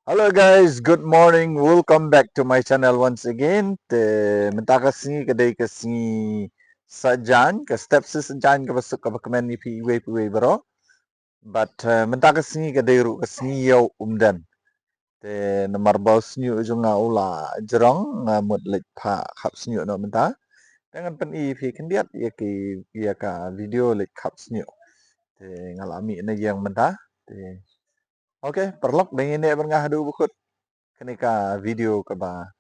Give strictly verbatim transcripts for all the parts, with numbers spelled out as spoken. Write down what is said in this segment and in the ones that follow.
Hello guys, good morning. Welcome back to my channel once again. Te mynta ka sngi ka dei ka sngi Saitjaiñ, ka step Saitjaiñ kaba suk kaba kmen ïa phi iwei pa iwei baroh. But mynta ka sngi ka dei ruh ka sngi ïew Umden. Te namar ba u shñiuh jong nga u la jrong, nga mut leit phah khap shñiuh noh mynta. Te ngan pyni ïa phi khyndiat ïa ki, ïa ka video leit khap shñiuh. Te nga la mih na ïing mynta. Te okay, paralok, dang ïa neh bad nga haduh ba kut. Kane ka video kaba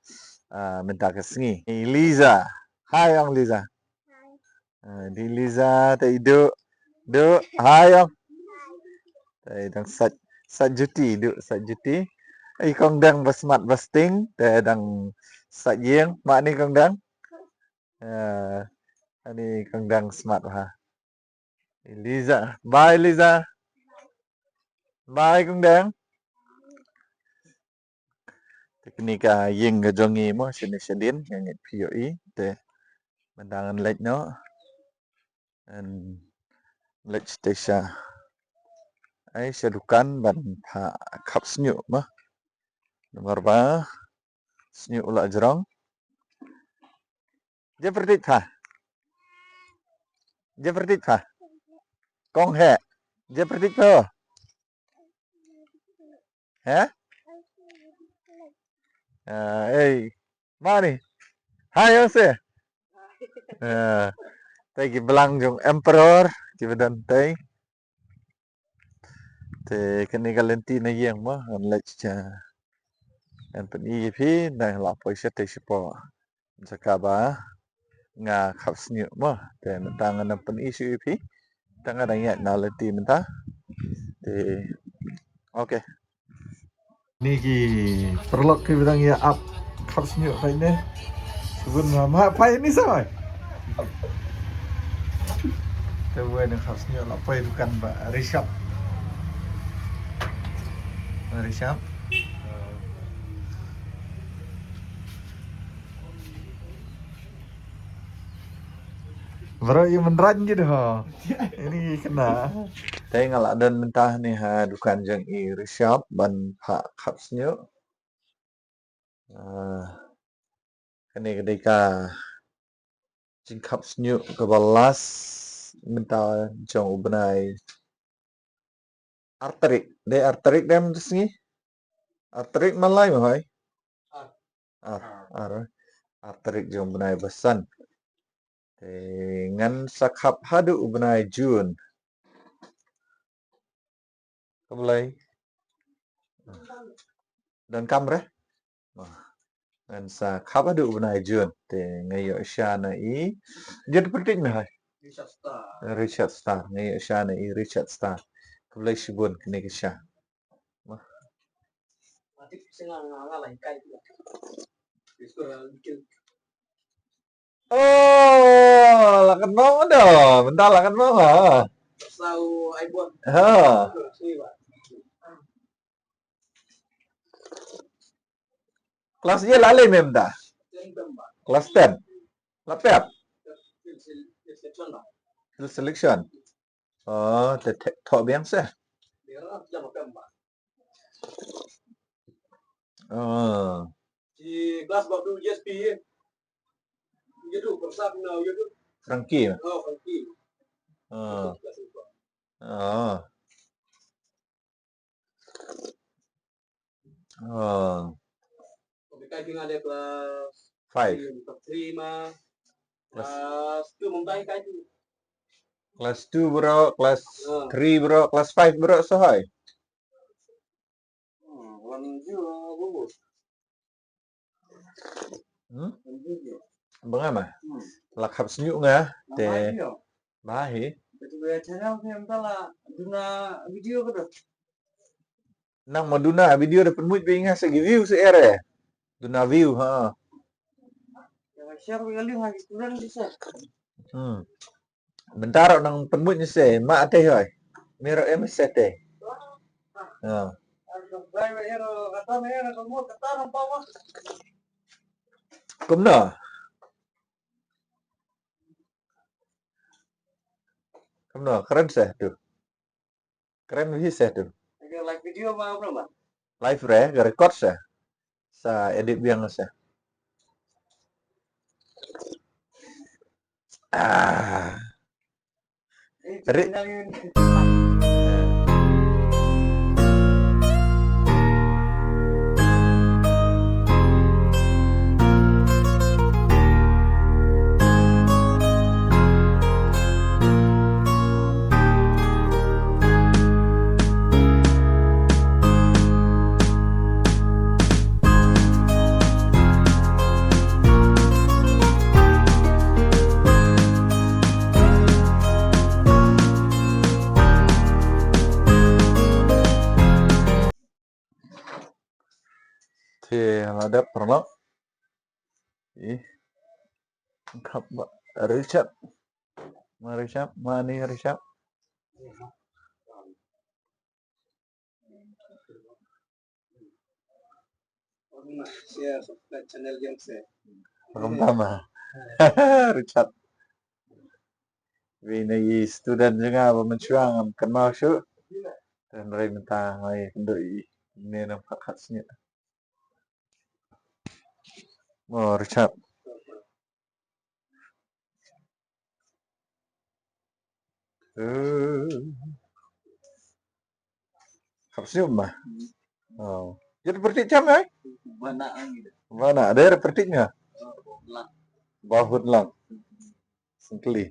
mynta ka sngi. Liza. Hi ong Liza. Dei Liza te i Duh. Duh, hi ong. Te dang sait, sait juti, Duh sait juti. I Kong Deng ba smat ba sting te dang sait ïing. Ma ni Kong Deng. Ani Kong Deng smat ha. Liza. Bye Liza. Bye Kong Deng. Te kane ka ïing ka jong ngi mo, shane shadien nga ngeit phi ïohi. Te mynta ngan leit noh. Ngan leit sha, ai, sha dukan ban phah khap shñiuh mo. Namar ba shñiuh u la jrong. Je pyrthik pha. Je pyrthik pha. Kong he. Je pyrthik pha. He? Ei. Mani. Hai ong se. Te ki blang jong Emperor kiba don tei. Te kane ka lynti na ïing mo, ngan leit sha, ngan pyni ïa phi, ngan la poi shatei shapoh. Jaka ba nga khap shñiuh mo. Te mynta ngan pyni shuh ïa phi. Te nga dang ïaid na lynti mynta. Te okay. Ni ki paralok kiba dang ïa ap khap shñiuh phai ne. Shibun ma, ma phai ni sa mai. Te wei ne khap shñiuh la poi dukan ba Rishabh. Rishabh. Baroh i mynrain ki dei ho. Ini kena. Te nga la don mynta ne ha dukan jong i Rishabh ban phah khap shñiuh. Kane ka dei ka jingkhap shñiuh kaba last mynta jong u bnai ar tarik. Dei ar tarik dei mynta sngi? Ar tarik ma lai ma hoi? Ar, ar, ar tarik jong u bnai ba san. Te ngan sa khap haduh u bnai June. Khublei. Donkam re? Ngan sa khap haduh u bnai June. Te nga ïoh sha na i. Jot pyrthik me hai. Richard Star. Richard Star. Nga ïoh sha na i Richard Star. Khublei shibun kane ka sha. Oh, la kan mo da. Mynta la kan mo ha. Sau ai buat. Ha. Klas ïa la lei mynta. Klas ten. La pep. Field selection. Oh, te te tho biang se. Oh. Di kelas bak tu J S P ye. Ye tu persat na ye tu. Frankie. Oh, Frankie. Oh. Oh. Oh. Kau kai tinggal dia kelas five. Kelas three ma. Kelas two mungkin kai tu. Kelas two bro, kelas three bro, kelas five bro, so hai. Hmm? Bang ama? La khap sñiuh nga te. Ba hi. Nang ma duna video da pynmut ba nga sa gi view sa ere. Duna view ha. Hmm. Mynta ruh nang pynmut ni se ma te hoi. Mero em se te. Ha. Kumno? Kumno kren se tu. Kren hi se tu. Like video ma kumno ma? Live re, ka record sa. Sa edit biang sa. Ah. Ri- Te la dep paralok. Ih. Khap ba Richard. Ma Richard, ma ni Richard. Rum tama. Richard. Wi na i student jong nga ba mynshuwa ngam kynmaw shuh. Hynrei mynta ngi kynduh i ne nang phat khat sniet. Oh, Richard. Eh. Khap snium ma. Oh. Jadi berarti jam eh? Mana ang ini? Mana ada berarti nya? Lang. Bahut lang. Sengkeli.